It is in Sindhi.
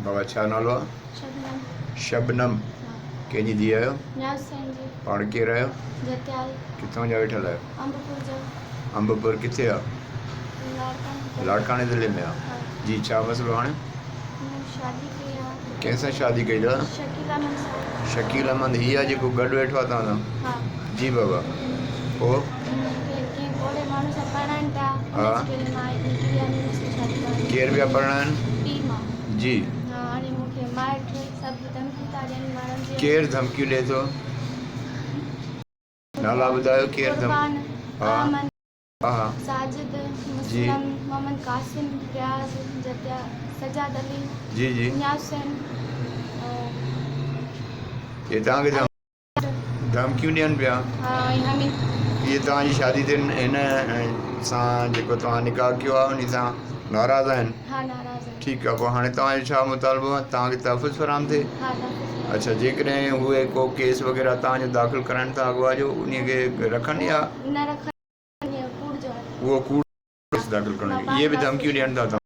بابا ڇا نالو آ؟ شبنم. شبنم ڪنهن جي ڌيء آهيو؟ نياز سائين جي. پاڻ ڪير آهيو؟ جتيال. ڪٿان جا ويٺل آهيو؟ انبپور جا. انبپور ڪٿي آ؟ لاڙڪاڻي. لاڙڪاڻي ضلعي ۾ آ. جي ڇا مسئلو هاڻي؟ مون شادي ڪئي آ. ڪنهن سان شادي ڪئي اٿو؟ شڪيل احمد سان. شڪيل احمد هي آ جيڪو گڏ ويٺو آ توهان سان؟ ها. جي بابا پوء؟ مونکي ڪنهن پوڙهي ماڻهو سان پرڻائن پيا ان جي ڪري مان نڪري آيم ان سان شادي ڪرڻ. ڪير پيا پرڻائن؟ پيء ماء. جي. ها هاڻي مونکي مائٽ سڀ ڌمڪيون ٿا ڏين مارڻ جي. ڪير ڌمڪيون ڏئي ٿو؟ نالا ٻڌايو ڪير ڌم قربان، ها احمد، ها ها ساجد، جي. مسلم، محمد قاسم، رياض، جتيا، سجاد علي، جي جي. نياز حسين ۽ هي توهان کي ڌمڪيون ڏين پيا. ها ۽ حميد. اهي توهان جي شادي تي هن سان جيڪو توهان نڪاح ڪيو آهي انهي سان ناراض آهن؟ ها ناراض آهن. ٺيڪ آهي پوء هاڻي توهان جو ڇا مطالبو آهي توهان کي تحفظ فراهم ٿئي؟ ها تحفظ فراهم. اڇا جيڪڏهن اهي ڪو ڪيس وغيره توهان جو داخل ڪرائن ٿا اغوا جو انهي کي رکن يا؟ نه رکن اهو ڪوڙ جو آهي. اهو ڪوڙ ڪيس داخل ڪرڻ جو اهي به ڌمڪيون ڏين ٿا توهان.